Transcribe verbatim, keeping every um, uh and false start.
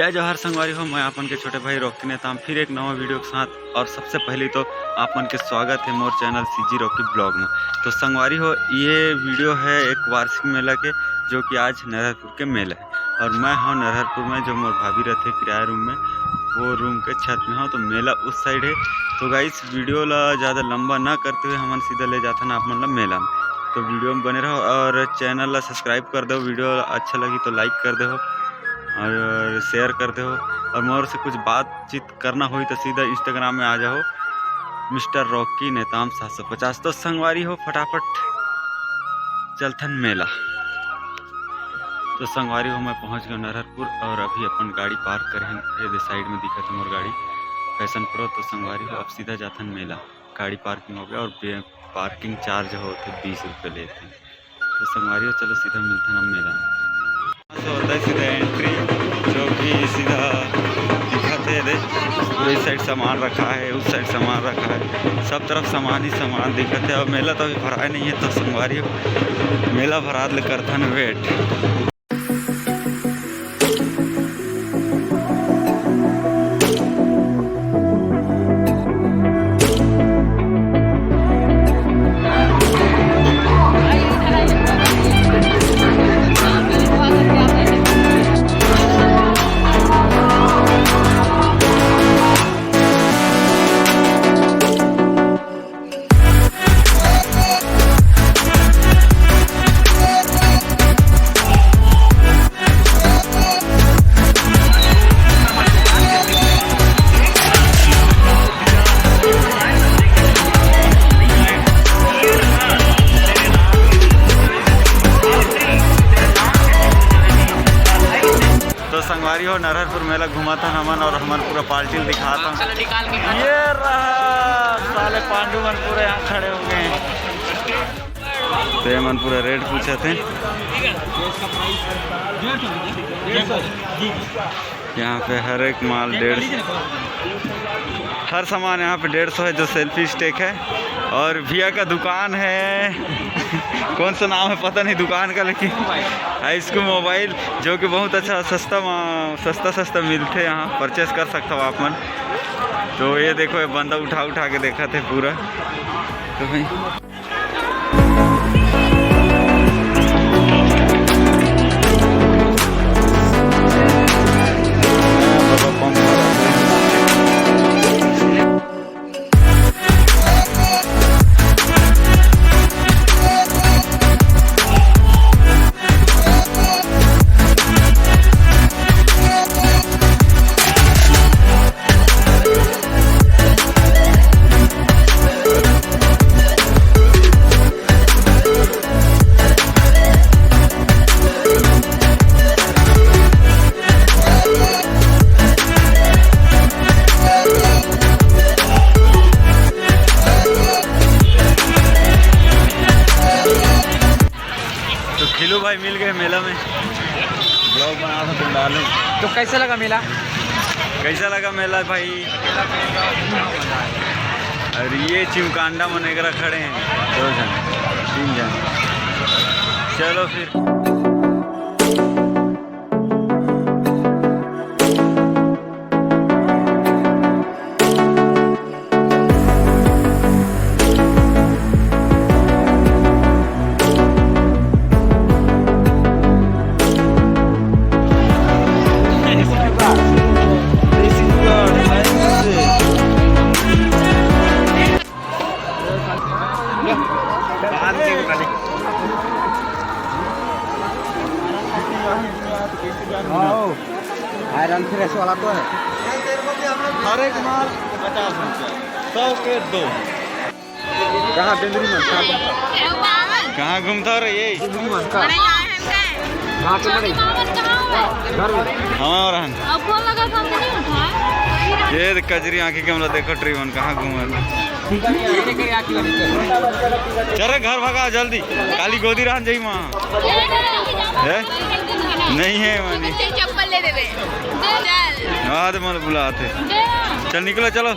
जय जोहार संगवारी हो, मैं आपन के छोटे भाई रॉकी नेताम फिर एक नवा वीडियो के साथ। और सबसे पहले तो आपन के स्वागत है मोर चैनल सीजी रॉकी ब्लॉग में। तो संगवारी हो, ये वीडियो है एक वार्षिक मेला के, जो कि आज नरहरपुर के मेला है। और मैं हूँ नरहरपुर में, जो मोर भाभी रहते किराया रूम में, वो रूम के छत में हूँ। तो मेला उस साइड है। तो गाइस, वीडियो ला ज़्यादा लंबा ना करते हुए हमन सीधा ले जाथन आप मन ला मेला में। तो वीडियो में बने रहो और चैनल ला सब्सक्राइब कर दो। वीडियो अच्छा लगी तो लाइक कर दो और शेयर कर दो। और मोर से कुछ बातचीत करना होई तो सीधा इंस्टाग्राम में आ जाओ, मिस्टर रॉकी नेताम सात सौ पचास। तो संगवारी हो, फटाफट चलथन मेला। तो संगवारी हो, मैं पहुंच गया नरहरपुर और अभी अपन गाड़ी पार्क करे हन। ये दे साइड में दिखत है मोर गाड़ी, फैशन प्रो। तो संगवारी हो, अब सीधा जाथन मेला। गाड़ी पार्किंग हो गया और बे-, पार्किंग चार्ज होते बीस रुपये लेते हैं। तो संगवारी हो, चलो सीधा मिलथन अब मेला में। तो होता है सीधा एंट्री, जो कि सीधा दिखत है दे, पूरे इस साइड सामान रखा है, उस साइड सामान रखा है, सब तरफ सामान ही सामान दिखत है। और मेला तो अभी भराए नहीं है, तो संगवारी हो, मेला भरात ले करथन वेट। तो संगवारी हो, नरहरपुर मेला घुमाथन हमन और हमन पूरा पार्टी ल दिखाथन। चलो निकाल के ये रहा, साले पांडू मन पूरे यहाँ खड़े हो गए हैं। तो ये मन पूरा रेट पूछत हैं। यहाँ पे हर एक माल डेढ़ सौ, हर सामान यहाँ पे डेढ़ सौ है, जो सेल्फी स्टिक है। और भैया का दुकान है, कौन सा नाम है पता नहीं दुकान का, लेकिन हाई स्कूल मोबाइल, जो कि बहुत अच्छा सस्ता मा-, सस्ता सस्ता मिलते यहाँ, परचेस कर सकता हो आप मन। तो ये देखो, ये बंदा उठा उठा के देखत है पूरा। तो भाई तो खिलू भाई मिल गए मेला में, ब्लॉग बना था तुम डालू। तो कैसा लगा मेला? कैसा लगा मेला भाई? और ये चिमकांडा मन एकरा खड़े हैं, दो जन, तीन जन। चलो फिर। आयरन फ्रेश वाला तो है। हर एक माल पचास रुपया, सौ के दो। कहाँ बेंदरी मन? कहाँ घूमता? कहाँ घूमता हो रे ये? बेंदरी मन का? कहाँ के बड़े? घर में। हाँ, और हन। अब फोन लगा था, हम नहीं उठाए। ये देख, कजरी आंखें के, मतलब, देखो, ट्रीवन कहाँ घूमत। चल रे, घर भगा जल्दी, काली गोदी रहन जाई माँ। है? नहीं है मानी। चप्पल ले देबे। चल। बाद में बुलाते। चल निकलो, चलो।